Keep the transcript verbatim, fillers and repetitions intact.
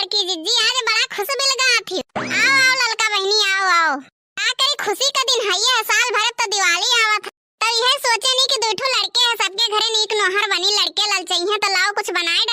कि जिज्जी आज बड़ा खुश मिल गया थी। आओ, आओ ललका बहिनी, आओ, आओ। का करी, खुशी का दिन है ये, साल भर तो दिवाली आवत है। तो यह सोचे नहीं कि दू ठो लड़के हैं, सबके घरे नीक नोहर बनी, लड़के ललचई हैं, तो लाओ कुछ बनाए